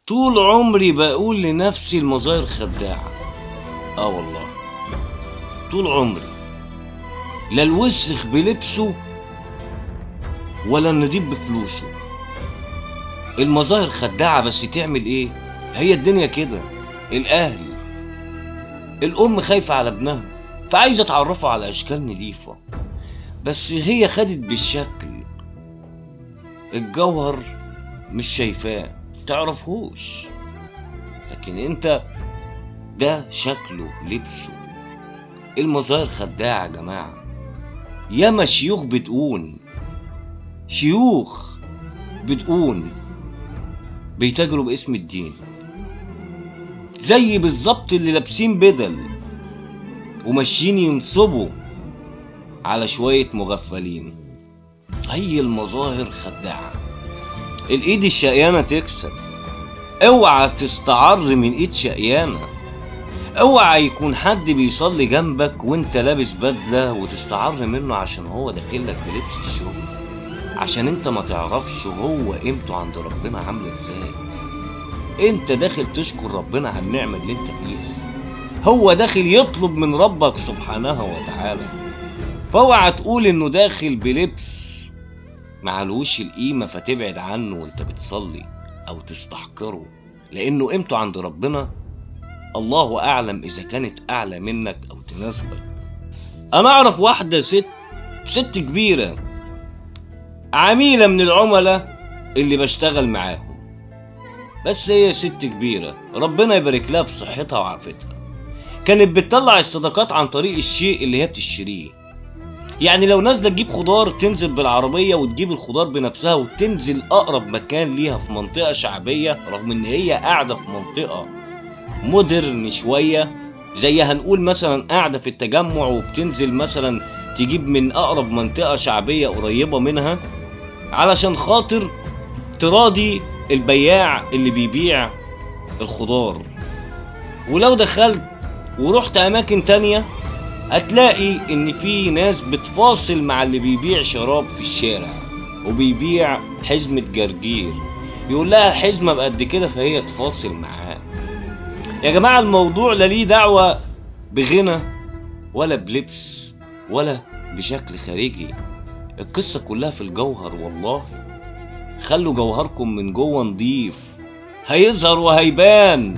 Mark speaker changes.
Speaker 1: طول عمري بقول لنفسي المظاهر خداعة. اه والله طول عمري، لا الوسخ بلبسه ولا النضيف بفلوسه. المظاهر خداعة، بس تعمل ايه؟ هي الدنيا كده. الاهل، الام خايفة على ابنها فعايزة تعرفه على اشكال نضيفة، بس هي خدت بالشكل، الجوهر مش شايفاه، تعرفهوش، لكن انت ده شكله لبسه. المظاهر خداعة يا جماعة. ياما شيوخ بتقون، شيوخ بتقون بيتاجروا باسم الدين، زي بالظبط اللي لابسين بدل وماشيين ينصبوا على شوية مغفلين. هي المظاهر خداعة. الايد الشقيانة تكسب. اوعى تستعر من ايد شقيانة. اوعى يكون حد بيصلي جنبك وانت لابس بدلة وتستعر منه عشان هو داخلك بلبس الشغل، عشان انت ما تعرفش هو قيمته عند ربنا عاملة ازاي. انت داخل تشكر ربنا على النعمة اللي انت فيها، هو داخل يطلب من ربك سبحانه وتعالى. فاوعى تقول انه داخل بلبس معلوش القيمة فتبعد عنه وانت بتصلي او تستحقره، لانه قيمته عند ربنا الله اعلم اذا كانت اعلى منك او تناسبك. انا اعرف واحدة ست كبيرة، عميلة من العملاء اللي بشتغل معاهم، بس هي ست كبيرة ربنا يبارك لها في صحتها وعافتها. كانت بتطلع الصدقات عن طريق الشيء اللي هي بتشتريه. يعني لو نازلة تجيب خضار تنزل بالعربية وتجيب الخضار بنفسها، وتنزل أقرب مكان ليها في منطقة شعبية، رغم إن هي قاعدة في منطقة مودرن شوية، زي هنقول مثلا قاعدة في التجمع وبتنزل مثلا تجيب من أقرب منطقة شعبية قريبة منها، علشان خاطر تراضي البياع اللي بيبيع الخضار. ولو دخلت ورحت أماكن تانية هتلاقي إن في ناس بتفاصل مع اللي بيبيع شراب في الشارع وبيبيع حزمة جرجير، يقول لها الحزمة بقد كده فهي تفاصل معاه. يا جماعة الموضوع لا ليه دعوة بغنى ولا بلبس ولا بشكل خارجي، القصة كلها في الجوهر. والله خلوا جوهركم من جوه نضيف، هيظهر وهيبان.